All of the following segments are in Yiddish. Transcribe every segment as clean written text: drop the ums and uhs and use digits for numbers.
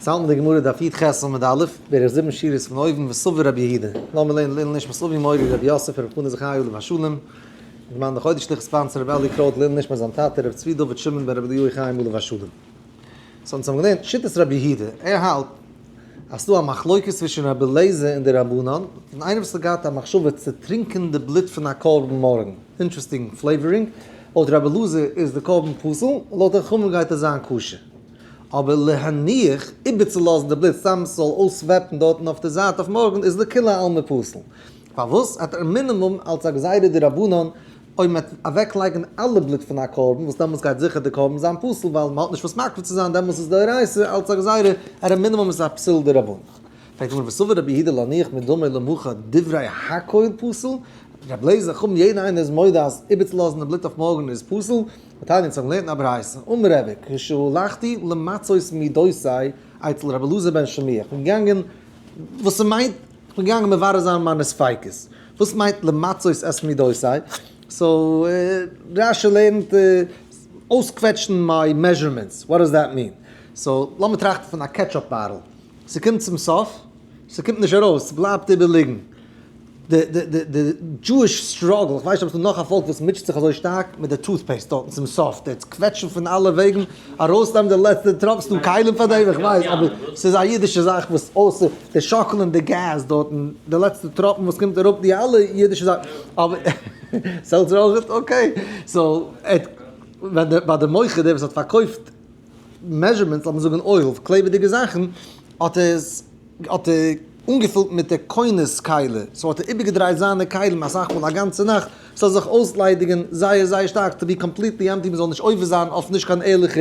האלטן די גמרא דף י"ח עמוד א', בערך זיבן שורות פון אויבן, וסבר רבי יהודה. לאמיר לערנען לעילוי נשמת אבי מורי רבי יוסף רבי חנא זכרי' עליו השלום, און די חודש שליח sponsor רבי אלי קרויט לעילוי נשמת זיין טאטע רבי צבי דוד שמעון בן רבי אליהו חיים עליו השלום. so אונז האבן געלערנט שיטת רבי יהודה, ער האלט אז ס'דא א מחלוקת צווישן רבי אליעזר און די רבנן, און איינער וואס האט געהאט א מחשבה צו טרינקען די בלוט פון א קרבן מארגן, interesting flavoring, לויט רבי אלעזר איז די קרבן פסול, לויט די חכמים גייט עס זיין כשר. אבער להניח, איבערצולאזן די בלוט סתם ס'זאל אויסוועפן דארטן אויף די זייט אויף מארגן איז לכולי עלמא פסול. פארוואס? האט ער מינימום אלס א גזירה דרבנן אויב מ'וועט אוועקלייגן אלע בלוט פון א קרבן וואס דעמאלטס גייט זיכער די קרבן זיין פסול ווייל מ'האט נישט וואס מקריב צו זיין דעמאלטס איז דאורייתא אלס א גזירה at a minimum איז א פסול דרבנן. פרעגט די גמרא וסבר רבי יהודה להניח מדמו למחר דברי הכל פסול? רבי אליעזר חכמים יעדער איינער איז מודה אז איבערצולאזן די בלוט אויף מארגן איז פסול, ותניא אונז האבן געלערנט אין א ברייתא, אמר רבי, כשהלכתי למצות מידותי אצל רבי אלעזר בן שמוע, איך בין געגאנגען, וואס ס'מיינט, איך בין געגאנגען מברר זיין מיינע ספיקות, וואס מיינט למצות את מידותי, so רש"י לערנט אויסקוועטשן my measurements, what does that mean? so לאמיר טראכטן פון א ketchup bottle, ס'קומט צום סוף, ס'קומט נישט ארויס, ס'בלייבט איבער ליגן. די די די די Jewish struggle, איך ווייס נישט אויב ס'דא נאך א פאלק וואס מוטשעט זיך אזוי שטארק מיט די toothpaste דארטן צום סוף, די קוועטשן פון אלע וועגן, ארויסנעמען די לעצטע טראפ, ס'דא כלים פאר דעם, איך ווייס, אבער ס'איז א אידישע זאך וואס אויסער די שאקלען די געז דארטן, די לעצטע טראפן וואס קומט אראפ, די אלע אידישע זאכן, אבער seltzer אויכעט? okay. so, ווען די ביי די מוכר דער וואס האט פארקויפט measurements, לאמיר זאגן oil, קלעבעדיגע זאכן, האט ער עס האט ער אנגעפילט מיט די קונה'ס כלי, so האט ער איבערגעדרייט זיינע כלים אסאך מאל א גאנצע נאכט, ס'זאל זיך אויסליידיגן זייער זייער שטארק, to be completely empty, מ'זאל נישט עובר זיין אויף נישט קיין ערליכע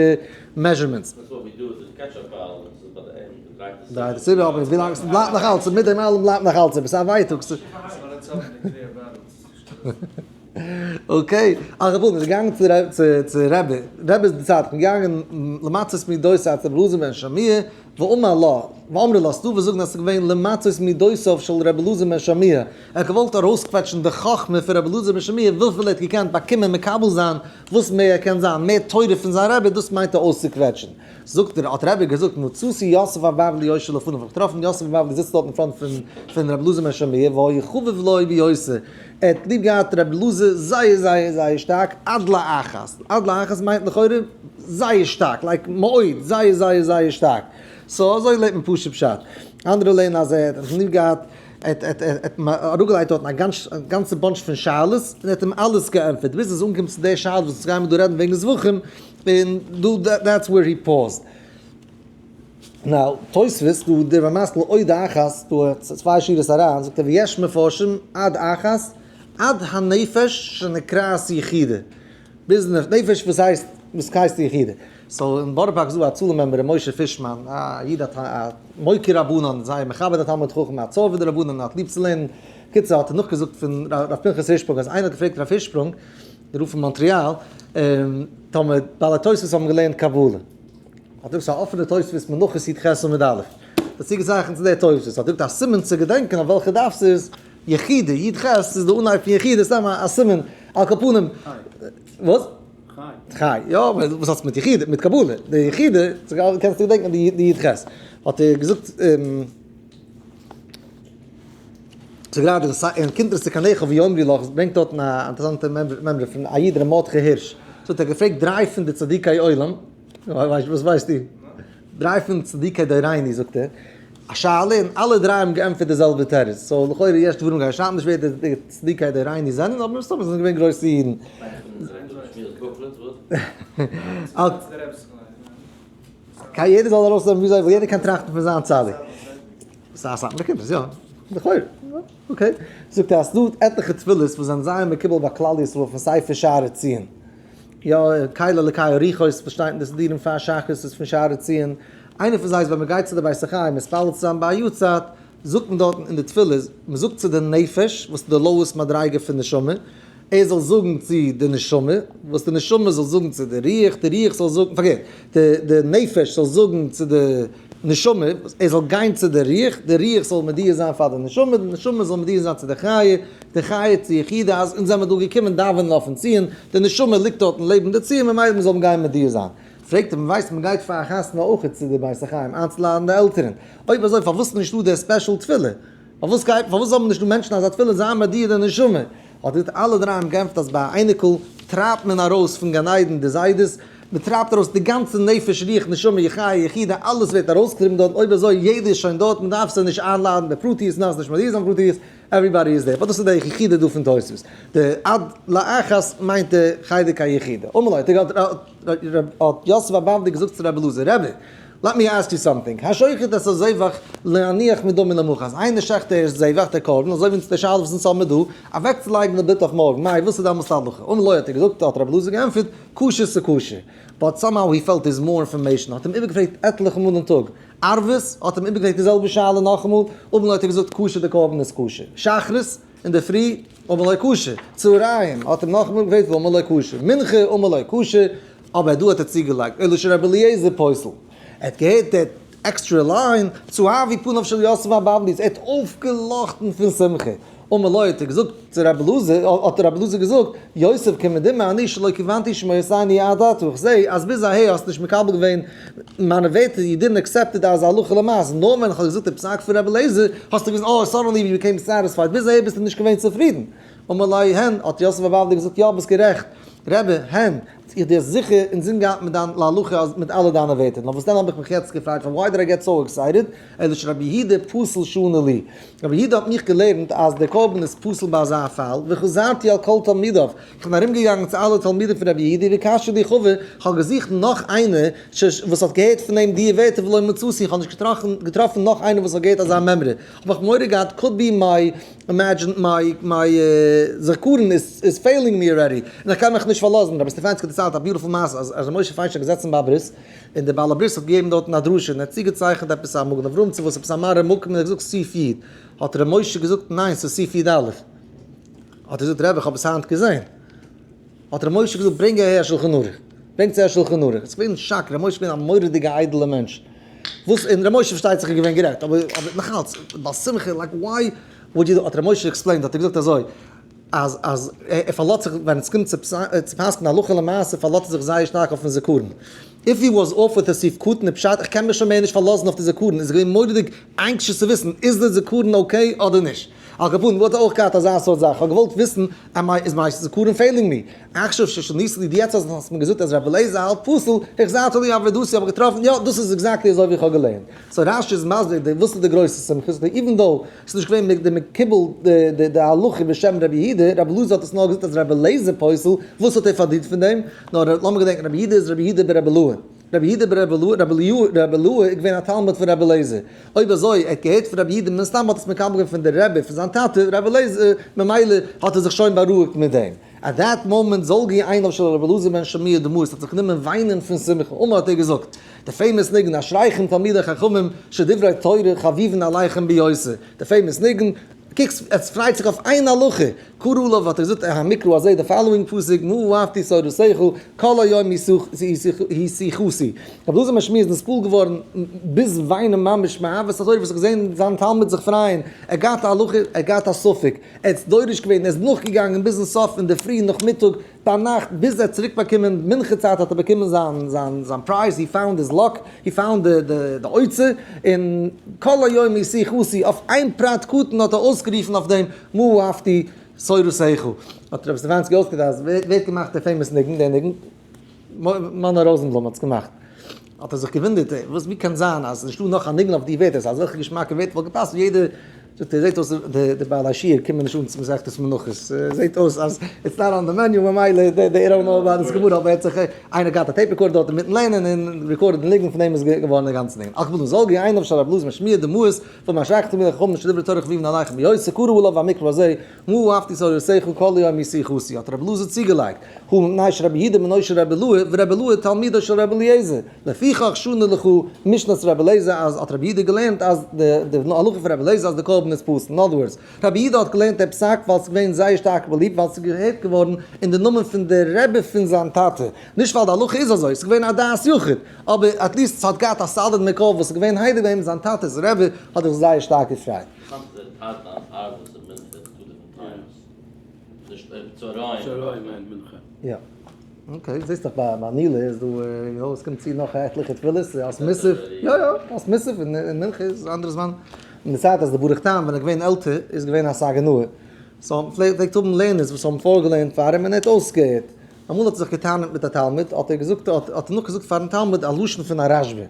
measurements. דרייט עס איבער, אבער ווילאנג ס'בלייבט נאך אלץ, מיט דעם אלעם בלייבט נאך אלץ איבער, ס'איז א ווייטאג. okay, על כל פנים, איז געגאנגען צו צו רבי, רבי איז די צייט, איך בין געגאנגען למצות מידותיו אצל רבי אלעזר בן שמוע, ואמר לה, ואמרי לה, ס'דא וואס זאגן אז ס'איז געווען למצות מידותיו של רבי אלעזר בן שמוע, ער האט געוואלט ארויסקוועטשן די חכמה פון רבי אלעזר בן שמוע וויפיל ער האט געקענט באקומען מקבל זיין וואס מער ער קען זיין מער תורה פון זיין רבי, דאס מיינט ער אויסצוקוועטשן. זאגט ער, האט רבי געזאגט, מצאתי יוסף הבבלי יושב לפניו, איך האב געטראפן יוסף הבבלי זיצט דארט אין front פון פון רבי אלעזר בן שמוע, והיה חביב לו ביותר, ער האט ליב געהאט רבי אלעזר זייער זייער זייער שטארק, עד לאחת, עד לאחת מיינט לכאורה זייער שטארק, like מאוד, זייער זייער זייער שטארק, so אזוי לערנט מען פשוט פשט, אנדערע לערנען אז ער האט ליב געהאט, ער האט אראפגעלייגט דארטן א גאנצע bunch פון שאלות, און ער האט אים אלעס געענטפערט, ביז עס איז אנגעקומען צו די שאלה וואס אונז גיימער דא רעדן וועגן זבחים, און דא that's where he paused. now תוספות דא דער המסליל עוד אחת דא צוויי שורות אריין זאגט ער ויש מפרשים עד אחת עד הנפש שנקראת יחידה ביז נפש וואס הייסט וואס הייסט יחידה so אין בארא פארק איז דא א הצלה member ר' משה פישמאן א איד א מוקיר רבנן זייער מכבד א תלמיד חכם א צורבא דרבנן האט ליב צו לערנען קיצור האט ער נאכגעזאגט פון ר' פנחס הירשפרונג אז איינער האט געפרעגט ר' הירשפרונג דער רב פון מאנטריאל, טאמער בעלי תוספות האבן געלערנט קבלה. האט ער געזאגט א אפענע תוספות מנחות י"ח עמוד א'. דאס צוגעצייכנט צו דער תוספות. האט ער געזאגט א סימן צו געדענקען אויף וועלכע דף ס'איז, יחידה, י"ח איז די אנהייב פון יחידה, סתם א סימן, על כל פנים. וואס? חי. חי, יא, אבער וואס האט עס מיט יחידה, מיט קבלה? די יחידה, קענסטו געדענקען די י"ח. האט ער געזאגט. ס'איז גראדע אין קונטרס תקניך ויאמרו לך ברענגט דארטן א אינטערעסאנטע מימרא פון א איד ר' מרדכי הירש, זאגט ער האט געפרעגט דריי פון די צדיקי עולם, וואס ווייסטו? דריי פון צדיקי דורינו זאגט ער, א שאלה און אלע דריי האבן געענטפערט די זעלבע תירוץ, so לכאורה יש דברים גייען שרייבן נישט ווער די צדיקי דורינו זענען אבער מסתמא זענען געווען גרויסע אידן. יעדער זאל ארויסנעמען ווי אזוי וויל, יעדער קען טראכטן פון זיין צדיק. ס'איז א סאטמארע קיבוץ, יא. לכאורה. okay. זאגט ער אז ס'דא עטליכע תפילות וואס זענען זייער מקובל ביי כלל ישראל פון ספר שערי ציון. יא, קל אלקי הרוחות וואס שטייט אין די סידורים פאר שחרית איז פון שערי ציון. איינע פון זיי איז ווען מ'גייט צו די בית החיים מתפלל צו זיין ביי א יארצייט, זאגט מען דארטן אין די תפילה, מ'זאגט צו די נפש, וואס איז די lowest מדריגה פון נשמה, ער זאל זאגן צו די נשמה, וואס די נשמה זאל זאגן צו די רוח, די רוח זאל זאגן, פארקערט, די די נפש זאל זאגן צו די נשמה, ער זאל גיין צו די רוח, די רוח זאל מודיע זיין פאר די נשמה, די נשמה זאל מודיע זיין צו די חיה, די חיה צו יחידה, אז אונז זעמער דא געקומען דאווענען אויפן ציון, די נשמה ליגט דארטן לעבן די ציון, ממילא מ'זאל אים גיין מודיע זיין. פרעגט ער, מען ווייסט מען גייט פאר א חתונה אויכעט צו די בית החיים איינצולאדן די עלטערן, אויב אזוי פארוואס איז נישטא די special תפילה? פארוואס גייט פארוואס זאל מען נישט דא מענטשן אזא תפילה זיין ביי דיר די נשמה? האט געזאגט אלע דריי האבן גענפערט אז ביי א אייניקל טרייבט מען ארויס פון גן עדן די זיידעס, מען טרייבט ארויס די גאנצע נפש רוח נשמה יחי יחידה אלעס ווערט ארויסגעטריבן דארט אויב אזוי יעדער איז שוין דארט מען דארף זיי נישט איינלאדן בפרטיות נאר נישט מודיע זיין בפרטיות everybody is there but דאס איז די יחידה דא פון תוספות די עד לאחת מיינט די חלק היחידה אמר לו האט יוסף הבבלי געזאגט צו רבי אלעזר רבי let me ask you something, השוחט את הזבח להניח מדמים למחר, אז איינער שעכט דער זבח דער קרבן, אזוי ווי אונז די שאלה וואס אונז האבן מיר דא, אוועקצולייגן די בלוט אויף מארגן, מאי וואס איז דעמאלטס די הלכה? אמר לו האט ער געזאגט, האט רבי אלעזר געענטפערט, כשר ס'כשר, but somehow he felt there's more information, האט אים איבערגעפרעגט עטליכע מאל אין טאג, ערבית, האט אים איבערגעפרעגט די זעלבע שאלה נאכאמאל, אמר לו האט ער געזאגט, כשר די קרבן איז כשר, שחרית, אינדערפרי, אמר לו כשר, צהריים, האט אים נאכאמאל געפרעגט ואמר לו כשר, מנחה, אמר לו כשר, אבער דא האט ער צוגעלייגט, אלא שרבי אליעזר פוסל. ער האט געהערט די extra line, צהבו פניו של יוסף הבבלי, ער האט אויפגעלאכטן פון שמחה. אמר לו האט ער געזאגט צו רבי אלעזר, האט רבי אלעזר געזאגט, יוסף כמדומה אני שלא כיוונתי שמועתיני עד עתה, איך זע אז ביז אהער האסטו נישט מקבל געווען מיינע ווערטער, you didn't accept it as הלכה למעשה, נאר ווען איך האב געזאגט די פסק פון רבי אליעזר, האסטו געוויזן, oh, suddenly you became satisfied, ביז אהער ביסטו נישט געווען צופרידן. אמר לו הן, האט יוסף הבבלי געזאגט, יא ביסט גערעכט, רבי, הן, איך דיר זיכער אינזין געהאט מיט דיין להלכה אז מיט אלע דיינע ווערטער, נאר וואס דען האב איך מיך יעצט געפרייט פאר why did I get so excited, אלא שרבי יהודה פוסל שנה לי, רבי יהודה האט מיך געלערנט אז דער קרבן איז פסול ביי אזא פאל, וחזרתי על כל תלמידיו, איך בין ארום געגאנגען צו אלע תלמידים פון רבי יהודה וביקשתי לי חבר, איך האב געזוכט נאך איינער וואס האט געהערט פון אים די ווערטער ולא מצאתי, איך האב נישט געטראפן נאך איינער וואס האט געהערט אזא מימרא, האב איך מורא געהאט could be my imagine my my זכרון is is failing me already, און איך קען מיך נישט פארלאזן, רבי סטעפאנסקי האט דערציילט א beautiful מעשה אז ר' משה פיינשטיין האט געזעצן ביי א ברית, און דער בעל הברית האט געגעבן דארטן א דרשה, און ער האט צוגעצייכנט עפעס א מגן אברהם צו וואס עפעס א מראה מקום, און ער האט געזאגט סעיף י', האט ר' משה געזאגט ניין ס'איז סעיף י"א, האט ער געזאגט רבי איך האב עס היינט געזען, האט ר' משה געזאגט ברענג אהער א שלחן ערוך, ברענגט צו א שלחן ערוך, עס איז געווען שאק, ר' משה איז געווען א מורא'דיגע איידעלע מענטש, וואס און ר' משה פארשטייט זיך איז געווען גערעכט, אבער אבער נאכאלץ בעל שמחה like why would you האט ר' משה explained האט ער געזאגט אזוי אז אז ער פארלאזט זיך ווען עס קומט צו צו פסק'ן הלכה למעשה פארלאזט ער זיך זייער שטארק אויפן זכרון, if he was off with a סעיף קטן פשט איך קען מיך שוין מער נישט פארלאזן אויף די זכרון איז געווען מורא'דיג anxious צו וויסן איז די זכרון okay אדער נישט. על כל פנים, וואלט אויך געהאט אזא סארט זאך, כ'האב געוואלט וויסן am I, is my זכרון failing me? עכשיו ששנית לי די יעצט אז האסט מיר געזאגט אז רבי אליעזר האלט פסול, החזרת לי אבידתי האב איך געטראפן, יא דאס איז exactly אזוי ווי איך האב געלערנט. so רש"י איז מסביר די וואס איז די גרויסע שמחה, זאגט ער even though ס'איז נישט געווען די מקובל די די הלכה בשם רבי יהודה, רבי אלעזר האט עס נאר געזאגט אז רבי אליעזר פוסל, וואס האט ער פארדינט פון דעם? נאר לאמיר געדענקען רבי יהודה איז רבי יהודה ברבי אלעאי. רבי יהודה ברבי אלעאי, רבי אליהו, רבי אלעאי איז געווען א תלמיד פון רבי אליעזר, אויב אזוי ער האט געהערט פון רבי יהודה מן הסתם האט עס מקבל געווען פון די רבי פון זיין טאטע רבי אליעזר, ממילא האט ער זיך שוין בארואיגט מיט דעם. at that moment זלגו עיניו של רבי אלעזר בן שמוע דמעות האט זיך גענומען וויינען פון שמחה, אמר האט ער געזאגט, די famous ניגון אשריכם תלמידי חכמים שדברי תורה חביבין עליכם ביותר, די famous ניגון, קוקסט עס פרייט זיך אויף איין הלכה, קרא עליו האט ער געזאגט המקרא הזה די following פסוק מה אהבתי תורתך כל היום היא שיחתי. רבי אלעזר בן שמוע איז נתפעל געווארן ביז וויינען ממש מאהבת התורה וואס האט געזען זיין תלמיד זיך פרייען, ער האט געהאט א הלכה, ער האט געהאט א ספק, ער האט דורש געווען, ער איז נאכגעגאנגען ביזן סוף אינדערפרי נאכמיטאג, ביינאכט ביז ער האט צוריק באקומען מנחה צייט האט ער באקומען זיין זיין זיין prize, he found his luck, he found די די אוצר, און כל היום היא שיחתי, אויף איין פרט קטן האט ער אויסגערופן אויף דעם מה אהבתי תורתך, האט רבי סטעפאנסקי אויסגעדרייט אז ווער האט געמאכט די famous ניגון, די ניגון? מונה ראזענבלום האט עס געמאכט, האט ער זיך געוואונדערט וואס ווי קען זיין אז נישטא נאך א ניגון אויף די ווערטער, ס'איז אזעלכע געשמאקע ווערטער וואלט געפאסט יעדער זאגט ער זעט אויס די בעלי שיעור קומען נישט אן צו מסכת מנחות, זעט אויס אז it's not on the menu ממילא they don't know about this גמרא, אבער האט זיך איינער געהאט א tape recorder דארט אינמיטן לערנען און רעקארדעד די ניגון פון דעם איז געווארן די גאנצע ניגון. על כל פנים זלגו עיניו של רבי אלעזר בן שמוע דמעות ואמר אשריכם תלמידי חכמים שדברי תורה חביבין עליכם ביותר קרא עליו המקרא הזה מה אהבתי תורתך כל היום היא שיחתי האט רבי אלעזר צוגעלייגט הוא מפני שרבי יהודה בנו של רבי אלעאי ורבי אלעאי תלמידו של רבי אליעזר לפיכך שנה לך משנת רבי אליעזר אז האט רבי יהודה געלערנט אז די הלכה פון רבי אליעזר אז די קרבן איז פסול אין other words רבי יהודה האט געלערנט די פסק ווייל ס'איז געווען זייער שטארק באליבט ווייל ס'איז געהערט געווארן אין די נאמען פון די רבי פון זיין טאטע נישט ווייל די הלכה איז אזוי ס'איז געווען א דעת יחיד אבער at least ס'האט געהאט א solid מקור וואס איז געווען הייליג ביי אים זיין טאטע'ס רבי האט זיך זייער שטארק געפרייט. צהריים מיינט מנחה. יא. Okay, זעסט דאך ביי נעילה איז דא, יא, עס קומט צו נאך עטליכע תפילות, האסט מוסף, יא יא, האסט מוסף און מנחה איז אנדערע זמן. אין די צייט אז די ברוך טעם ווען ער איז געווען עלטער איז געווען א סגי נהור, so מ'פלעגט האבן לערנערס וואס האבן פארגעלערנט פאר אים און ער האט אויסגעהערט. אמאל האט ער זיך גע'טענה'ט מיט א תלמיד, האט ער געזאגט, האט ער נאכגעזאגט פארן תלמיד א לשון פון א רשב"א.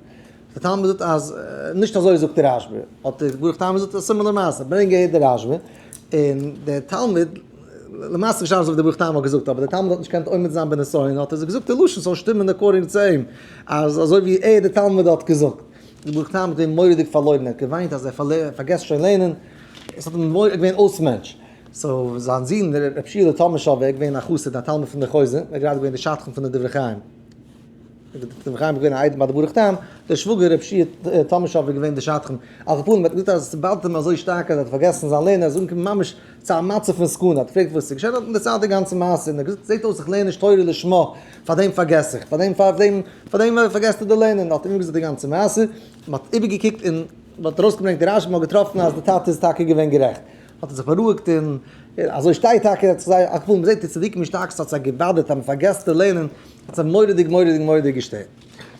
דער תלמיד זאגט אז נישט אזוי זאגט דער רשב"א, האט דער ברוך טעם געזאגט א similar מעשה, ברענג אהער דער רשב"א, און דער תלמיד, למעשה נישט אלעס וואס דער ברוך טעם האט געזאגט, אבער דער תלמיד האט נישט געקענט עומד זיין בנסיון, האט ער זיך געזאגט די לשון ס'זאל שטימען according צו אים, אז אזוי ווי ער דער תלמיד האט געזאגט. דער ברוך טעם איז געווען מורא'דיג פארלוירן, ער האט געוויינט אז ער פארגעסט שוין לערנען, עס האט אים מורא'דיג געווען אויס מענטש. so זיין זון ר' שיעלע טאמאשאווער איז געווען א חסיד, א תלמיד פון דער חוזה, ער איז גראדע געווען דער שדכן פון די דברי חיים. דברי חיים איז געווען א איידעם ביי די ברוך טעם, דער שוואגער ר' שיע טאמאשאוו איז געווען דער שדכן, על כל פנים האט געזאגט אז עס באדערט אים אזוי שטארק אז ער האט פארגעסן זיין לערנען, ער איז אנגעקומען ממש צו א מצב פון סכנה, האט געפרעגט וואס איז געשען, האט מען דערציילט די גאנצע מעשה, און ער האט געזאגט זעט אויס איך לערן נישט תורה לשמה, פארדעם פארגעס איך, פארדעם פארדעם פארדעם פארגעסטו די לערנען, האט ער אים געזאגט די גאנצע מעשה, מען האט איבערגעקוקט און מען האט ארויסגעברענגט די רשב"א, מען האט געטראפן אז די טאטע איז טאקע געווען גערעכט. האט ער זיך בארואיגט און אזוי שטייט טאקע האט זיך זייער אקוואל מ'זעט די צדיקים ווי שטארק ס'האט זיי געבאדערט אז מ'פארגעסט צו לערנען האט זיי מורא'דיג מורא'דיג מורא'דיג געשטערט.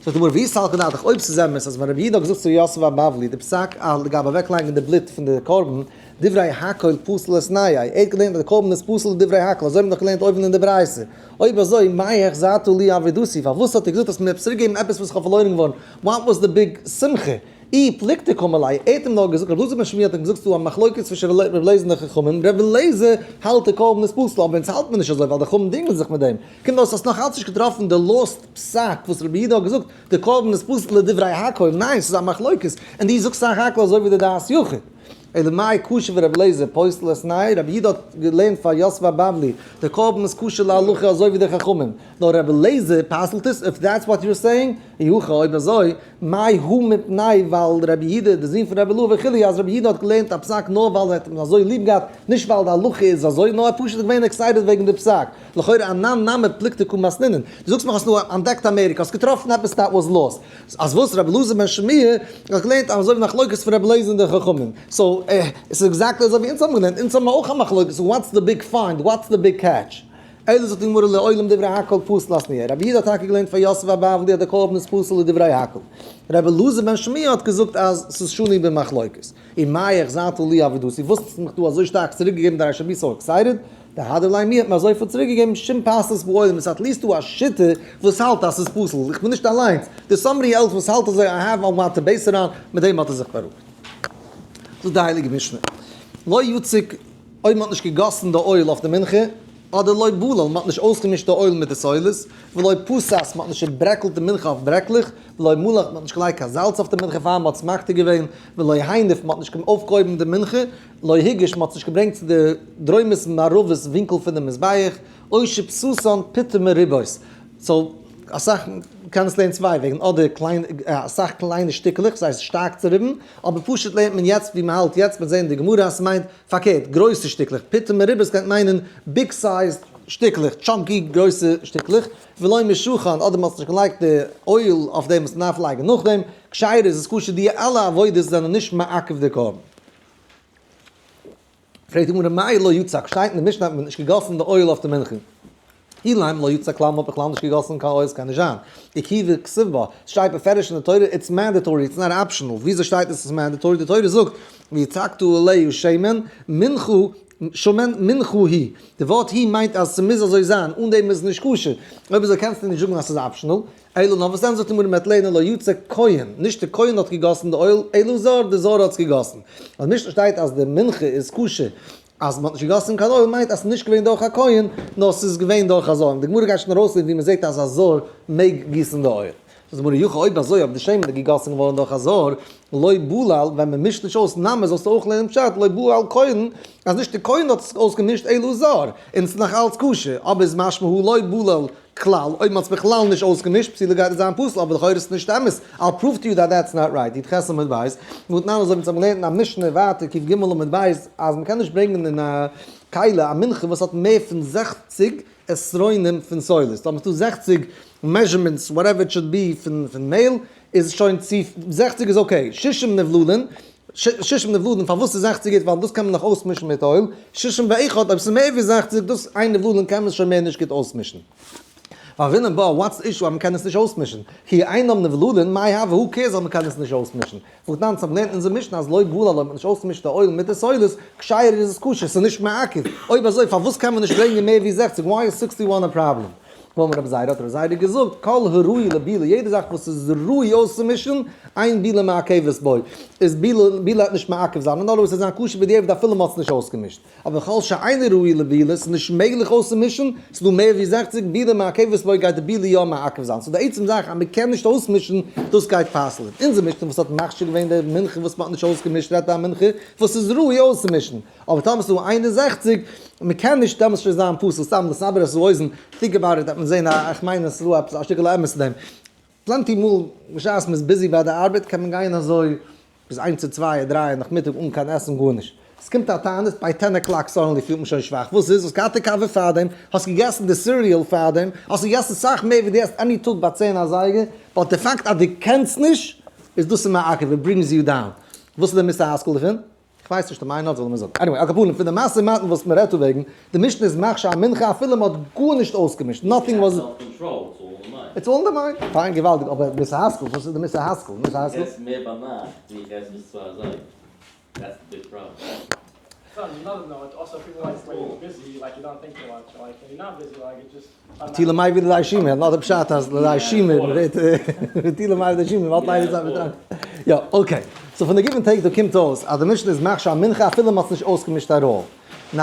זאגט די גמרא ואי סלקא דעתך אויב ס'איז אמת אז ווען רבי יהודה האט געזאגט צו יוסף הבבלי די פסק א לגבי אוועקלייגן די בלוט פון די קרבן דברי הכל פסול לאתנויי ער האט געלערנט אז די קרבן איז פסול לדברי הכל אזוי האט מען דאך געלערנט אויבן אין די ברייתא אויב אזוי מאי החזרת לי אבידתי פארוואס האט ער געזאגט אז מ'האט צוריק געגעבן עפעס וואס איך האב פארלוירן געווארן what was the big שמחה אי פלוגתא קאמר ליה, ער האט אים נאר געזאגט, רבי אלעזר בן שמוע האט אים געזאגט ס'איז דא א מחלוקת צווישן רבי אליעזר און די חכמים, רבי אליעזר האלט די קרבן איז פסול, אבער אונז האלט מיר נישט אזוי ווייל די חכמים דינגען זיך מיט דעם, קומט אויס האסט נאך אלץ נישט געטראפן די last פסק וואס רבי יהודה האט געזאגט די קרבן איז פסול לדברי הכל, ניין ס'איז א מחלוקת, און דו זאגסט סך הכל אזוי ווי די דעת יחיד. אלא מאי קשי ורבי אליעזר פוסל לאתנויי, רבי יהודה האט געלערנט פאר יוסף הבבלי די קרבן איז כשר להלכה אזוי ווי די חכמים, נאר רבי אליעזר פסל'ט עס, if that's what you're saying, אי הכי אויב אזוי, מאי הא מפני ווייל רבי יהודה די זון פון רבי אילעא וכו' אז רבי יהודה האט געלערנט א פסק נאר ווייל ער האט אים אזוי ליב געהאט, נישט ווייל די הלכה איז אזוי, נאר ער איז פשוט געווען excited וועגן די פסק, לכאורה אנן נמי פלוגתא קא מתנינן, דו זאגסט מיך האסט נאר אנטדעקט אמעריקע, האסט געטראפן עפעס that was lost, אז וואס רבי אלעזר בן שמוע האט געלערנט אזוי ווי מחלוקת פון רבי אליעזר און די חכמים, so עס איז exactly אזוי ווי אונז האבן געלערנט, אונז האבן אויך א מחלוקת, so what's the big find, what's the big catch? אלא זאגט די גמרא לעולם דברי הכל פסול לאתנויי, רבי יהודה האט טאקע געלערנט פאר יוסף הבבלי אז די קרבן איז פסול לדברי הכל, רבי אלעזר בן שמוע האט געזאגט אז ס'איז שנוי במחלוקת, ומאי החזרת לי אבידתי, וואס האסטו מיך דא אזוי שטארק צוריק געגעבן that I should be so excited, דהדר ליה מיר האט מען אזויפיל צוריק געגעבן שום פסלות בעולם, איז at least דא א שיטה וואס האלט אז ס'איז פסול, איך בין נישט אליינס, there's somebody else וואס האלט אזוי, I have a what to base it on, מיט דעם האט ער זיך בארואיגט. זאגט די הייליגע משנה, לא יצק אויב מ'האט נישט געגאסן די אויל אויף די מנחה, אדער לא בלל, מ'האט נישט אויסגעמישט די אויל מיט די סולת, ולא פסס, מ'האט נישט צעברעקלט די מנחה אויף ברעקלעך, ולא מלח, מ'האט נישט געלייגט קיין זאלץ אויף די מנחה פאר מ'האט עס מקטיר געווען, ולא הניף, מ'האט נישט אויפגעהויבן די מנחה, לא הגיש, מ'האט עס נישט געברענגט צו די דרומית מערבית ווינקל פון די מזבח, או שפססן פטין מרובות. so, אסאך קען עס לערנען צוויי וועגן, אדער קליין, אסאך קליינע שטיקלעך, ס'הייסט שטארק צוריבן, אבער פשוט לערנט מען יעצט ווי מ'האלט יעצט, מ'וועט זען אין די גמרא אז ס'מיינט פארקערט, גרויסע שטיקלעך, פטין מרובות קען מיינען big sized שטיקלעך, chunky גרויסע שטיקלעך, ולא משחן, אדער מ'האט נישט געלייגט די אויל אויף דעם וואס מ'דארף לייגן נאכדעם, כשרה איז עס כשר, די אלע עבודות זענען נישט מעכב די קרבן. פרעגט די גמרא מאי לא יצק, שטייט אין די משנה אז מען האט נישט געגאסן די אויל אויף די מנחה. אילימא לא יצק כלל, מען האט בכלל נישט געגאסן קיין אויל, ס'קען נישט זיין. עקיבא כתיב בה, ס'שטייט בפירוש אין די תורה it's mandatory, it's not optional, וויאזוי שטייט עס איז mandatory? די תורה זאגט ויצקת עליה שמן מנחה שמן מנחה היא, די ווארט היא מיינט אז ס'מוז אזוי זיין, אן דעם איז נישט כשר, אויב אזוי קענסטו נישט זאגן אז ס'איז optional, אלא נאר וואס דען זאגט די גמרא מ'וועט לערנען לא יצק כהן, נישט די כהן האט געגאסן די אויל, אלא זר, די זר האט עס געגאסן. אז משנה שטייט אז די מנחה איז כשר אז מ'האט נישט געגאסן קיין אויל מיינט אז ס'איז נישט געווען דורך א כהן נאר ס'איז געווען דורך א זר, און די גמרא גייט שוין ארויסלערנען ווי מ'זעט אז א זר מעג גיסן די אויל. זאגט די גמרא אי הכי אויב אזוי אויב די שמן איז געגאסן געווארן דורך א זר, לא בלל, ווען מ'מישט נישט אויס נמי זאלסטו אויך לערנען פשט לא בלל כהן אז נישט די כהן האט עס אויסגעמישט אלא זר, און ס'איז נאך אלץ כשר, אבער איז משמע הא לא בלל כלל, אויב מ'האט עס בכלל נישט אויסגעמישט, פסולה גייט עס זיין פסול, אבער לכאורה איז עס נישט אמת, I'll prove to you that that's not right, י"ח עמוד ב', והתנן אזוי ווי אונז האבן געלערנט אין א משנה ווייטער ק"ג עמוד ב', אז מ'קען נישט ברענגען אין א כלי א מנחה וואס האט מער פון 60 עשרונים פון סולת, טאמער ס'דא 60 measurements whatever it should be פון מעהל, איז שוין צו 60 איז okay, שישים נבללין, שישים נבללין פארוואס איז 60 גוט ווייל דאס קען מען נאך אויסמישן מיט אויל, שישים ואחד אויב ס'איז מער ווי 60 דאס איין נבללין קען מען שוין מער נישט גוט אויסמישן. והוינן בה, what's the issue אז מ'קען עס נישט אויסמישן? כי אינם נבללין, מאי הוי, who cares אז מ'קען עס נישט אויסמישן? והתנן, אונז האבן געלערנט אין אונזער משנה אז לא בלל, אויב מ'האט נישט אויסגעמישט די oil מיט די סולת, כשרה איז עס כשר, ס'איז נישט מעכב. אויב אזוי פארוואס קען מען נישט ברענגען מער ווי 60? Why is 61 a problem? ואמר רבי זירא, האט רבי זירא געזאגט, כל הראוי לבילה, יעדע זאך וואס איז ראוי אויסצומישן, אין בילה מעכבת בו, איז בילה, בילה וועט נישט מעכב זיין, און אלעס וועט זיין כשר בדיעבד אפילו מ'האט עס נישט אויסגעמישט. אבער כל שאינו ראוי לבילה, ס'איז נישט מעגליך אויסצומישן, ס'איז דא מער ווי 60, בילה מעכבת בו גייט די בילה יא מעכב זיין. So די עצם זאך אז מ'קען נישט אויסמישן, דאס גייט פסל'ען. אונזער משנה וואס האט מכשיר געווען די מנחה וואס מ'האט נישט אויסגעמישט רעדט א מנחה וואס איז ראוי אויסצומישן. אבער טאמער ס'איז דא 61, מ'קען נישט, דעמאלטס שוין זיין פסול. סתם לסבר את האוזן, think about it, וועט מען זען א, איך מיין עס איז דא עפעס א שטיקל אמת אין דעם. Plenty מאל בשעת מ'איז busy ביי די ארבעט קען מען גיין אזוי ביז איינס צו צוויי אדער דריי נאכמיטאג אן קיין עסן גארנישט. עס קומט א תענית, ביי 10 o'clock suddenly פילט מען שוין שוואך. וואס איז? האסט געהאט די קאווע פארדעם? האסט געגעסן די cereal פארדעם? האסט געגעסן סאך מער ווי דו עסט any טאג ביי 10 אזייגער? But די פאקט אז דו קענסט נישט, איז דאס איז מעכב, it brings you down. וואס איז די מוסר השכל דערפון? איך ווייס נישט, מיין notes זאל מען זאגן. Anyway, על כל פנים, פון די משא ומתן וואס מען רעדט דא וועגן, די משנה איז מכשיר א מנחה אפילו מען האט גארנישט אויסגעמישט, nothing was. Self control, it's all in the mind. It's all in the mind. פיין, געוואלדיג, אבער מוסר השכל, וואס איז די מוסר השכל? מוסר השכל? איך עס מער ביינאכט ווי איך עס ביז 2 אזייגער. That's the big problem. It's not another note, also people like when you're busy, like you don't think too much, like when you're not busy, like it just טילה מאי ווי די שימער, נאר דער פשט אז די שימער רעדט טילה מאי ווי די שימער, וואלט ליידער זיין מיט יא, okay. So פון די give and take דא קומט אויס אז די משנה איז מכשיר א מנחה אפילו מ'האט עס נישט אויסגעמישט at all. Now,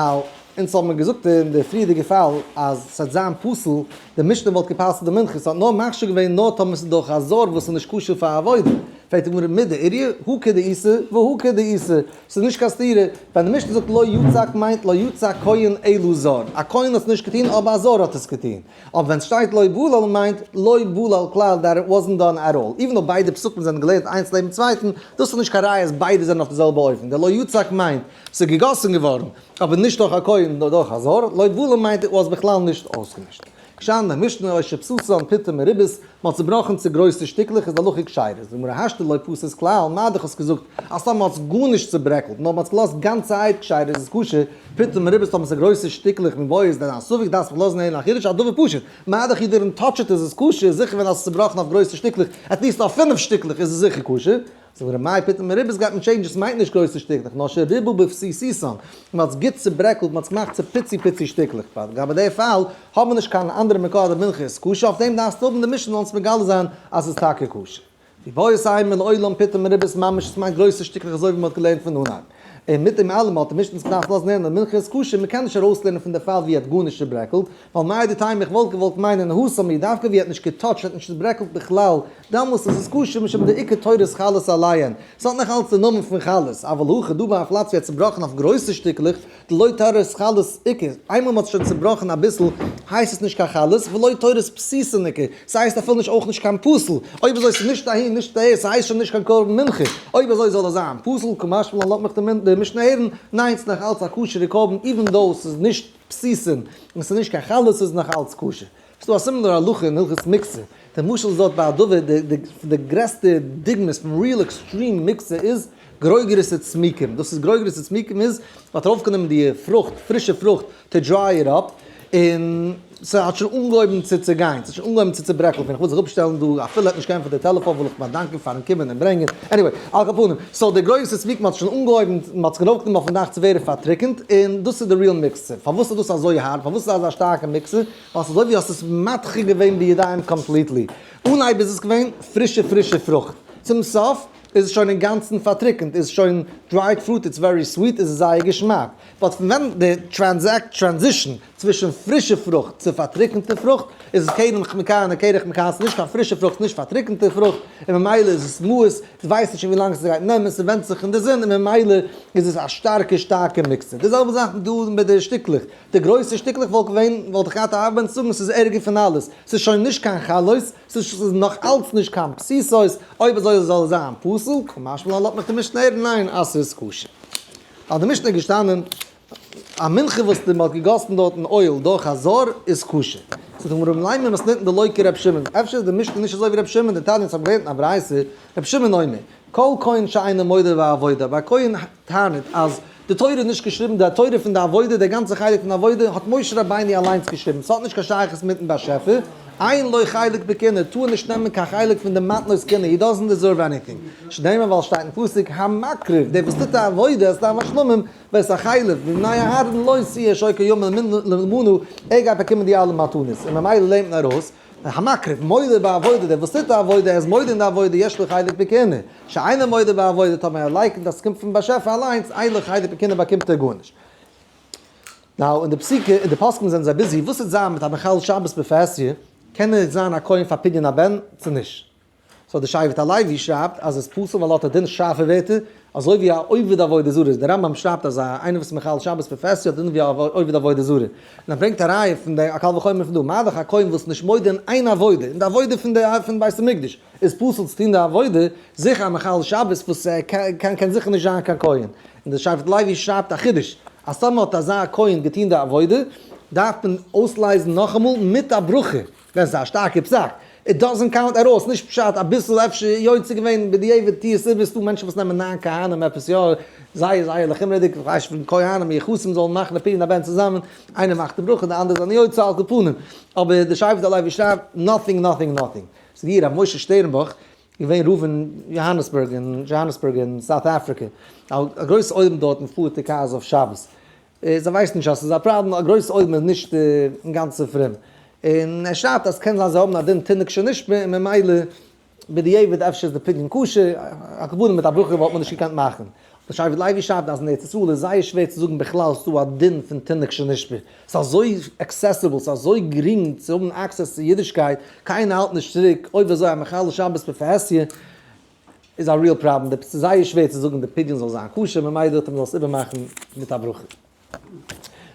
אונז האבן מיר געזאגט אין די פריערדיגע פאל אז ס'וועט זיין פסול, די משנה וואלט געפסל'ט די מנחה, ס'האט נאר מכשיר געווען נאר טאמער ס'איז דורך א זר וואס איז נישט כשר פאר עבודה. פרעגט די גמרא מידי איריא, הא כדאיתא והא כדאיתא, ס'איז נישט קיין סתירה, ווען די משנה זאגט לא יצק מיינט לא יצק כהן אלא זר, א כהן האט עס נישט געטון אבער א זר האט עס געטון, אבער ווען ס'שטייט לא בלל מיינט לא בלל כלל that it wasn't done at all, even though ביידע פסוקים זענען געלערנט איינס לעבן צווייטן, דאס איז נישט קיין ראיה אז ביידע זענען אויף די זעלבע אופן, די לא יצק מיינט ס'איז געגאסן געווארן אבער נישט דורך א כהן נאר דורך א זר, לא בלל מיינט it was בכלל נישט אויסגעמישט. כשאן די משנה או שפסוסן פיתא מריבית, מ'האט צובראכן צו גרויסע שטיקלעך איז די הלכה כשרה. זאגט גמרא השתא לא פתית כלל, מה דאך האסט געזאגט אז טאמער מ'האט עס גארנישט צוברעקלט נאר מ'האט עס געלאזט גאנצערהייט כשרה איז עס כשר, פיתא מרובות טאמער ס'איז גרויסע שטיקלעך מיבעיא דען א ספק דארפסט מיך לאזן הערן א חידוש א דבר פשוט, מה דאך you didn't touch it איז עס כשר, זיכער ווען האסט עס צובראכן אויף גרויסע שטיקלעך, at least אויף פינף שטיקלעך איז עס זיכער כשר. זאגט ר' מאיר פיתא מרובות גייט מען change ן עס מיינט נישט גרויסע שטיקלעך נאר שריבה בפסיסיסן, מען האט עס גוט צוברעקלט מען האט עס געמאכט צו פיצי פיצי שטיקלעך, לגבי די פאל האבן מיר נישט קיין אנדערע מקור אז די מנחה איז כשר אויף דעם דארפסטו האבן די משנה זאל אונז מגלה זיין אז עס איז טאקע כשר. ואיבעית אימא לעולם פיתא מרובות ממש עס מיינט גרויסע שטיקלעך אזוי ווי מען האט געלערנט פון אנהייב. און מיט דעם אלעם האט די משנה אונז געדארפט לאזן הערן אז מנחה איז כשר, מען קען נישט ארויסלערנען פון די פאל ווי ער האט גארנישט צוברעקלט, ווייל מהו דתימא איך וואלט געוואלט מיינען התם הוא דווקא ווי ער האט נישט געטאטשט האט נישט צוברעקלט בכלל, דאמאלס איז עס כשר משום דאיכא תורת חלות עליהן, ס'האט נאך אלץ די נאמען פון חלות, אבל הכא דא ביי א פלאץ ווי ער האט צובראכן אויף גרויסע שטיקלעך, דלא תורת חלות איכא, איינמאל מ'האט שוין צובראכן אביסל הייסט עס נישט קיין חלות, ולא תורת פתיתין איכא, ס'הייסט אפילו נישט אויך נישט קיין פסול, אויב אזוי ס'איז נישט אהין נישט אהער ס'הייסט שוין נישט קיין קרבן מנחה, אויב אזוי זאל עס זיין פסול, קא משמע לן לאזט מיך די משנה הערן, ניין ס'איז נאך אלץ א כשר'ע קרבן even though ס'איז נישט פתיתין און ס'איז נישט קיין חלות ס'איז נאך אלץ כשר. ס'איז דא א similar הלכה אין הלכות מוקצה, די משל איז דארט ביי א דבר, די די גרעסטע דוגמאות פון real extreme מוקצה איז גרוגרות וצמיקים, דאס איז גרוגרות וצמיקים איז מ'האט ארויפגענומען די פרוכט, פרישע פרוכט to dry it up, און ס'האט שוין אנגעהויבן צו צעגיין, ס'האט שוין אנגעהויבן צו צעברעקלען, איך וויל זיך אפשטעלן דא, אפילו ער האט נישט געענטפערט די טעלעפאן וויל איך באדאנקען פארן קומען און ברענגען, anyway, על כל פנים, so די גרוגרות וצמיקים האט שוין אנגעהויבן, מ'האט זיך ארויפגענומען אויפן דאך צו ווערן פארטריקענט, און דאס איז די real מוקצה, פארוואס איז דאס אזוי הארב, פארוואס איז אזא שטארקע מוקצה, ווייל ס'איז אזוי ווי האסט עס מדחה געווען בידיים completely, אנהייב איז עס געווען פרישע פרישע פרוכט, צום סוף איז עס שוין אינגאנצן פארטריקענט, איז שוין dried fruit, it's very sweet, איז עס זייער געשמאק, but פון ווען די transact transition צווישן פרישע פרוכט צו פארטריקענטע פרוכט איז עס קרח מכאן און קרח מכאן, ס'איז נישט קיין פרישע פרוכט נישט פארטריקענטע פרוכט, און ממילא איז עס מיאוס, דו ווייסט נישט ווי לאנג ס'גייט נעמען, ס'ווענדט זיך אין די זון, און ממילא איז עס א שטארקע שטארקע מוקצה. די זעלבע זאך דא מיט די שטיקלעך, די גרויסע שטיקלעך וואלט געווען, וואלט איך געהאט א הארבען צו זאגן ס'איז ערגער פון אלעס, ס'איז שוין נישט קיין חלות, ס'איז נאך אלץ נישט קיין פתיתות, אויב אזוי זאל עס זיין פסול, קא משמע לן לאזט מיך די משנה הערן ניין אז ס'איז כשר. האט די משנה געשטאנען א מנחה וואס די מ'האט געגאסן דארטן oil דורך א זר איז כשר. זאגט די גמרא לימא מתניתין דלא כר' שמעון, אפשר איז די משנה נישט אזוי ווי ר' שמעון, דתניא אונז האבן געלערנט אין א ברייתא, ר' שמעון אומר, כל כהן שאינו מודה בעבודה, אבער א כהן טענה'ט אז די תורה איז נישט געשריבן, די תורה פון די עבודה, די גאנצע חלק פון די עבודה האט משה רבינו אליינס געשריבן, ס'האט נישט קיין שייכות מיטן באשעפער, אין לו חלק בכהונה, טאר נישט נעמען קיין חלק פון די מתנות כהונה, he doesn't deserve anything. שנאמר ווייל שטייט אין פסוק, המקריב, דער וואס טוט די עבודה, את דם השלמים, ואת החלב, מבני אהרן לו תהיה שוקה ימים למנה, ער גייט באקומען די אלע מתנות, און ממילא לערנט מען ארויס, המקריב, מודה בעבודה, דער וואס טוט די עבודה, ער איז מודה אין די עבודה, יש לו חלק בכהונה, שאינו מודה בעבודה, טאמער ער לייקנט אז ס'קומט פון באשעפער אליינס, אין לו חלק בכהונה באקומט ער גארנישט. Now, אין די פסיקה, אין די פוסקים זענען זיי busy, וואס וועט זיין מיט א מחלל שבת בפרהסיא, קען ער זיין א כהן פאר פדיון הבן צו נישט? So די שבט הלוי שרייבט אז עס פסול ווייל האט א דין שארפע ווערטער, אזוי ווי א עובד עבודה זרה, דער רמב ם שרייבט אז א איינער וואס איז מחלל שבת בפרהסיא האט א דין ווי א עובד עבודה זרה, און ער ברענגט א ראיה פון די א קל וחומר פון דא, מה דאך א כהן וואס נישט מודה אין איין עבודה, אין די עבודה פון די פון בית המקדש, איז פסול צו טון די עבודה, זיכער א מחלל שבת וואס קען קען זיכער נישט זיין קיין כהן, און די שבט לוי שרייבט א חידוש, אז טאמער האט אזא כהן געטון די עבודה, דארף מען אויסלייזן נאכאמאל מיט א ברכה. ווען ס'איז א שטארקע פסק, it doesn't count at all, ס'נישט פשט אביסל אפשר יוצא געווען בדיעבד תהיה סיבה, ס'דא מענטשן וואס נעמען ניין כהנים עפעס יא, זייער זייער לחומרה'דיג, איך ווייס נישט פון כהנים מיוחסים זאלן מאכן די פדיון הבן צוזאמען, איינער מאכט די ברכה די אנדערע זענען יוצא על כל פנים, אבער די שבט הלוי שרייבט nothing nothing nothing. ס'איז ווי ר' משה שטערנבוך, געווען רב אין יאהאנעסבורג אין Johannesburg אין South Africa, א גרויס עולם דארטן פארט די cars אויף שבת, זיי ווייסן נישט אז ס'איז א פראבלעם, א גרויס עולם איז נישט אינגאנצן פרום, און ער שרייבט אז קען זיין זיי האבן א דין תינוק שנשבה און ממילא בדיעבד אפשר איז די פדיון כשר, א קרבן מיט א ברכה וואלט מען נישט געקענט מאכן. דער שבט לוי שרייבט אז אין ארץ ישראל איז זייער שווער צו זאגן בכלל ס'דא א דין פון תינוק שנשבה, ס'איז אזוי accessible, ס'איז אזוי גרינג צו האבן access צו אידישקייט, קיינער האלט נישט צוריק, אויב אזוי א מחלל שבת בפרהסיא איז א real problem, די ס'איז זייער שווער צו זאגן די פדיון זאל זיין כשר, ממילא האט מען זאל עס איבערמאכן מיט א ברכה.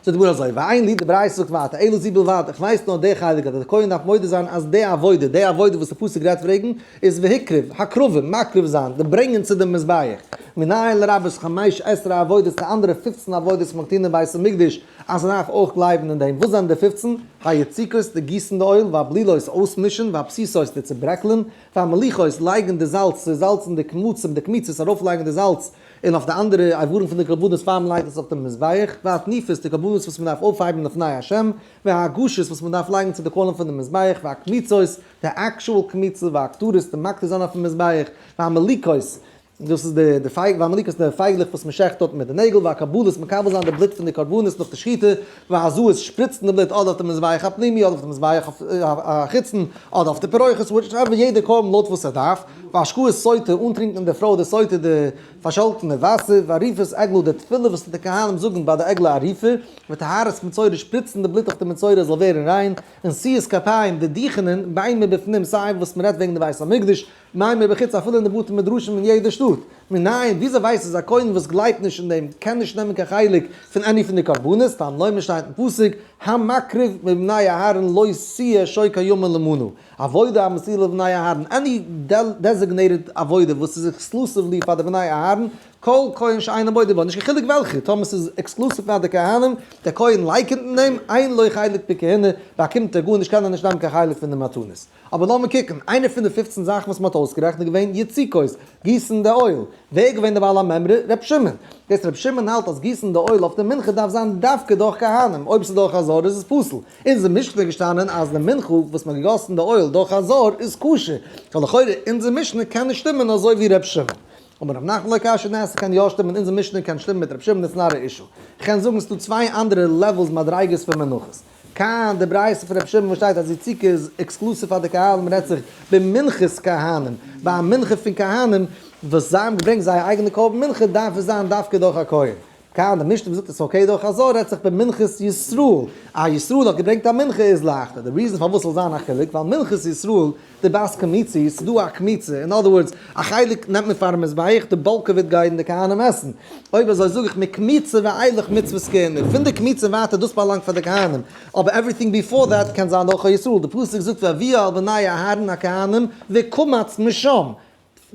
זאגט די גמרא אזוי, ואין לי, די ברייתא זאגט ווייטער, אלא זו בלבד, איך ווייס נאר די חלק אז די כהן דארף מודה זיין אז די עבודה, די עבודה וואס די פסוק רעדט וועגן, איז והקריב, הקרבה, מקריב זיין, די ברענגען צו דעם מזבח, מנין לרבות חמש עשרה עבודות, די אנדערע פופצן עבודות וואס מען טוט אין בית המקדש, אז מען דארף אויך גלייבן אין דעם, וואס זענען די פופצן? היציקות, די גיסן די אויל, והבלילות, אויסמישן, והפתיתות, די צוברעקלען, והמליחות, לייגן די זאלץ, צו זאלצן די קמצים, די קמיצות, ארויפלייגן די זאלץ, און אויף די אנדערע איברים פון די קרבנות פאר מען לייגט עס אויף דעם מזבח, והתנופות, די קרבנות וואס מען דארף אויפהייבן לפני השם, והגשות וואס מען דארף לייגן צו די קוילן פון דעם מזבח, והקמיצות, די actual קמיצה, והקטרות, די מקטיר זיין אויפן מזבח, והמליקות, דאס איז די די פייג, והמליקות די פייגלעך וואס מען שעכט דארט מיט די נעגל, והקבלות, מקבל זיין די בלוט פון די קרבנות נאך די שחיטה, והזאות, שפריצן די בלוט אדער אויף די מזבח הפנימי אדער אויף די מזבח החיצון, אדער אויף די פרוכת, whichever יעדע קרבן לויט וואס ער דארף, והשקאת סוטה, אנטרינקען די פרוי די סוטה די פארשאלטענע וואסער, ועריפת עגלה די תפילה וואס די כהנים זאגן ביי די עגלה ערופה, וטהרת מצורע שפריצן די בלוט אויף די מצורע זאל ווערן ריין, און נשיאת כפיים די דוכענען, בין מבפנים סיי וואס מ'רעדט וועגן די בית המקדש, בין מבחוץ אפילו אין די בתי מדרשים אין יעדע שטאט. מנין, וויאזוי ווייסט אז א כהן וואס גלייבט נישט אין דעם קען נישט נעמען קיין חלק פון any פון די קרבנות, תלמוד לומר שטייט אין פסוק, המקריב מבני אהרן לו תהיה שוקה ימים למנה, עבודה המסורה לבני אהרן, any designated עבודה וואס איז exclusively פאר די בני אהרן, כל כהן שאינו מודה בה, נישט קיין חילוק וועלכע, טאמער ס'איז exclusive פאר די כהנים, דער כהן לייקענט אין דעם, אין לו חלק בכהונה, באקומט ער גארנישט קען ער נישט נעמען קיין חלק פון די מתנות. אבער לאמיר קוקן, איינע פון די פופצן זאכן וואס מ'האט אויסגערעכנט איז געווען יציקות, גיסן די אויל. ווער איז געווען די בעל המימרא? ר' שמעון. דאס ר' שמעון האלט אז גיסן די אויל אויף די מנחה דארף זיין דווקא דורך כהנים, אויב ס'איז דורך א זר איז עס פסול. אין אונזער משנה איז געשטאנען אז די מנחה וואס מ'האט געגאסן די אויל דורך א זר איז כשר. סאו לכאורה אונזער משנה קען נישט שטימען אזוי ווי ר' שמעון. אמר רב נחמן לא קשיא ניין ס'קען יא שטימען אונזער משנה קען שטימען מיט ר' שמעון it's not a issue. כ'קען זאגן ס'דא צוויי אנדערע levels מדריגות פון מנחות. כאן די ברייתא פון רבי שמעון וואס שטייט אז יציקה איז exclusive פאר די כהנים רעדט זיך במנחת כהנים, ביי א מנחה פון כהנים וואס זיי האבן געברענגט זייער אייגענע קרבן מנחה דארף עס זיין דווקא דורך א כהן. כאן די משנה וואס זאגט עס איז okay דורך א זר רעדט זיך במנחת ישראל, א ישראל האט געברענגט א מנחה איז לייכטער, די reason פארוואס ס'זאל זיין א חילוק ווייל מנחת ישראל דבת קמיצה איז ס'דא א קמיצה, אין other words, א חלק נעמט מען פארן מזבח, די bulk of it גייען די כהנים עסן. אויב אזוי זאג איך מקמיצה ואילך מצוות כהונה, פון די קמיצה ווייטער דאס באלאנגט פאר די כהנים, אבער everything before that קען זיין דורך א ישראל, די פסוק זאגט והביאה אל בני אהרן הכהנים וקמץ משם,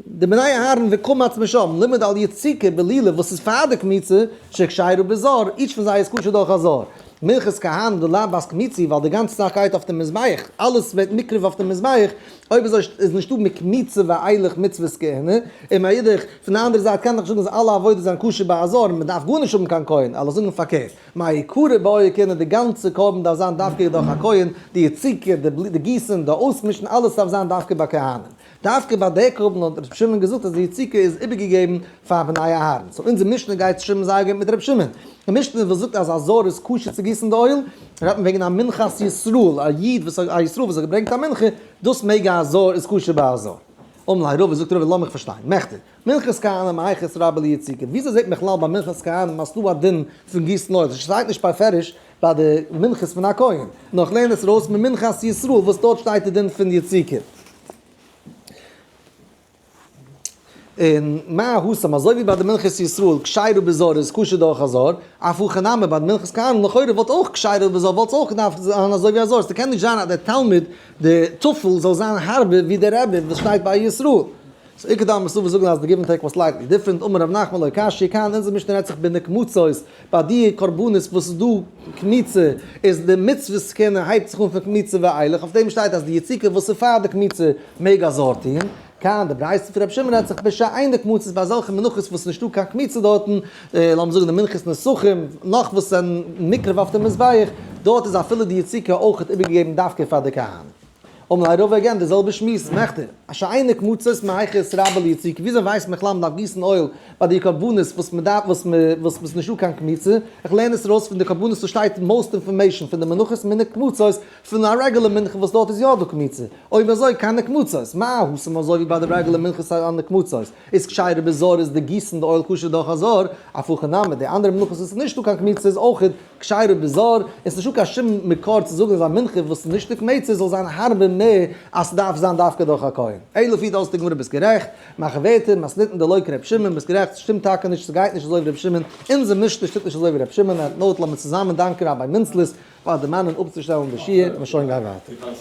די בני אהרן וקמץ משם, לימד על יציקה בלילה וואס איז פאר די קמיצה, שכשרה בזר, each פון זיי איז כשר דורך א זר. מנחת כהנים דלאו בת קמיצה, ווייל די גאנצע זאך גייט אויף דעם מזבח, אלעס ווערט מוקרב אויף דעם מזבח, אויב אזוי איז נישטא מקמיצה ואילך מצוות כהונה, און מאידך, פון די אנדערע זייט קען דאך נישט זאגן אז אלע עבודות זענען כשר ביי א זר, מען דארף גארנישט האבן קיין כהן, אלע זאגן פארקערט, מעיקרא בעי כהונה די גאנצע קרבן דארף זיין דווקא דורך א כהן, די יציקה, די גיסן, די אויסמישן, אלעס דארף זיין דווקא ביי כהנים. דווקא ביי די קרבן האט ר' שמעון געזאגט אז די יציקה איז איבערגעגעבן פאר בני אהרן. so אונזער משנה גייט שטימען זייער גוט מיט ר' שמעון. די משנה וואס זאגט אז א זר איז כשר צו גיסן די oil, רעדט מען וועגן א מנחת ישראל, א איד וואס א ישראל וואס האט געברענגט א מנחה, דאס מעג א זר, איז כשר ביי א זר. אמר ליה רבא, זאגט רבא לאמיך פארשטיין, מכדי, מנחת כהנים מהיכא איתרבי ליציקה, וויאזוי זעט מען בכלל ביי מנחת כהנים אז ס'דא א דין פון גיסן oil, ס'שטייט נישט בפירוש ביי די מנחות פון א כהן, נאר איך לערן עס ארויס ממנחת ישראל וואס דארט שטייט די דין פון יציקה. און מה התם, אזוי ווי ביי די מנחת ישראל כשרה בזר איז כשר דורך א זר, אף הכא נמי ביי די מנחת כהנים לכאורה וואלט אויך כשרה בזר וואלט עס אויך געדארפט זיין אזוי ווי א זר, ס'קען נישט זיין אז דער תלמיד די טפל זאל זיין הארבער ווי דער רבי וואס שטייט ביי ישראל. so איכא דאמרי ס'דא וואס זאגן אז די give and take was slightly different, אמר רב נחמן לא קשיא כאן, אונזער משנה רעדט זיך בנקמצות, ביי די קרבנות וואס איז דא קמיצה איז די מצוות כהונה הייבט זיך אן פון קמיצה ואילך, אויף דעם שטייט אז די יציקה וואס איז פאר די קמיצה מעג א זר טוהן, כאן די ברייתא פון רבי שמעון רעדט זיך בשאין נקמצות ביי אזעלכע מנחות וואס איז נישטא קיין קמיצה דארטן, לאמיר זאגן די מנחת נסכים נאך וואס זענען מוקרב אויף די מזבח, דארט איז אפילו די יציקה אויכעט איבערגעגעבן דווקא פאר די כהנים. אמר ליה רבא again די זעלבע שמועס, מכדי, שאין נקמצות מהיכא איתרבי ליציקה, וויאזוי ווייסט מען בכלל מ'דארף גיסן oil ביי די קרבנות וואס מ'דארף וואס וואס ס'איז נישטא קיין קמיצה, איך לערן עס ארויס פון די קרבנות וואס שטייט most information פון די מנחות מנקמצות פון א רעגולער מנחה וואס דארט איז יא דא קמיצה, אויב אזוי כאן נקמצות, מה התם אזוי ווי ביי די רעגולער מנחות הנקמצות איז כשרה בזר איז די גיסן די oil כשר דורך א זר, אף הכא נמי די אנדערע מנחות וואס איז נישטא קיין קמיצה איז אויך כשרה בזר, עס איז נישטא קיין שום מקור צו זאגן אז א מנחה וואס איז נישט נקמצה זאל זיין הארבער מער אז ס'דארף זיין דווקא דורך א כהן. אלא פירט אויס די גמרא ביסט גערעכט, מאך ווערטער, מתניתין דלא כר' שמעון, ביסט גערעכט, ס'שטימט טאקע נישט, ס'גייט נישט אזוי ווי ר' שמעון, אונזער משנה שטימט נישט אזוי ווי ר' שמעון, on that note לאמיר צוזאמען דאנקען ראביי מינצלעס פאר דערמאנען אפצושטעלן די שיעור, און שוין גיין ווייטער.